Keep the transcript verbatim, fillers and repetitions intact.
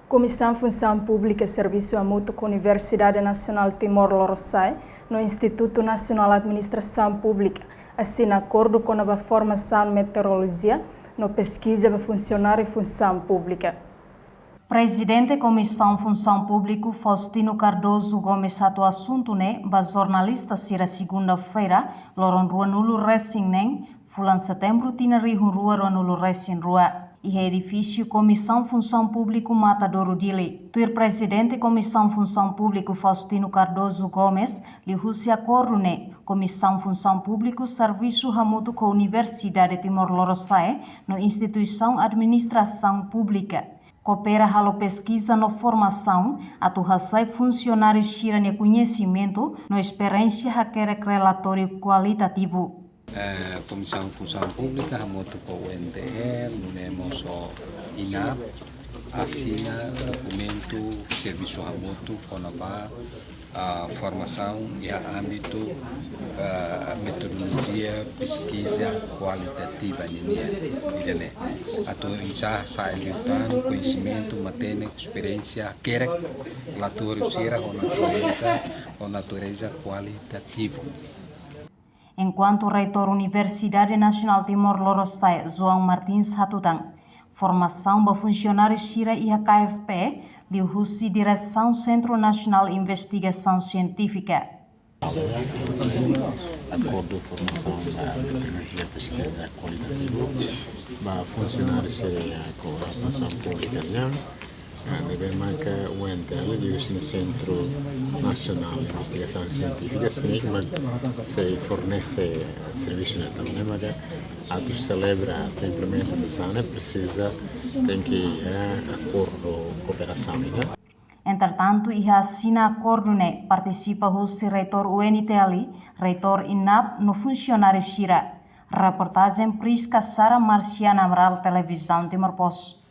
Komisaun Funsaun Públika servisu hamutuk ho Universidade Nasionál Timor Lorosa'e no Institutu Nasionál Administrasaun Públika asina akordu kona-ba formasaun meteorolojia no peskiza ba funsionáriu funsaun públika. Prezidente Komisaun Funsaun Públika Faustino Cardoso Gomes hato'o asuntu ne'e ba jornalista sira segunda-feira, loron ruanulu resin neen, fulan setembru tinan rihun rua ruanulu resin rua, iha edifísiu Komisaun Funsaun Públika Matadouro, Dili. Tuir Prezidente Komisaun Funsaun Públika Faustino Cardoso Gomes, liuhusi akordu ne'e, Komisaun Funsaun Públika servisu hamutuk ho Universidade Timor Lorosa'e no instituisaun administrasaun públika koopera halo peskiza no formasaun atu hasa'e funsionáriu sira-nia koñesimentu no esperiénsia hakerek relatóriu kualitativu. Eh, Komisaun Funsaun Públika hamutuk ho U N T L, nune'e mós ho INAP, asina dokumentu servisu hamutuk kona-ba, ah, formasaun iha ámbitu, ah, metodolojia peskiza kualitativa ninian. Ida-ne'e atu oinsá hasa'e liután koñesimentu, matenek, esperiénsia, hakerek relatóriu sira ho natureza, ho natureza kualitativu. Enkuantu Reitór Universidade Nasionál Timor Lorosa'e, João Martins hatutan, formasaun ba funsionáriu sira iha K F P liuhusi diresaun Sentru Nasionál Investigasaun Sientífika. Akordu formasaun ba metodolojia peskiza kualitativu ba funsionáriu sira iha Funsaun Públika nian. Ah, ne'ebé maka U N T L liuhusi Sentru Nasionál Investigasaun Sientífika, SNIC, mak sei fornese servisu ne'e. Entaun ne'e maka atu selebra, atu implementa sasán ne'e presiza tenke, eh, akordu kooperasaun, ne'e. Entretantu, iha asina akordu ne'e partisipa husi Reitór U N T L, Reitór INAP no funsionáriu sira. Reportajen Prisca Sara, Marciana Amaral, Televizaun Timor Post.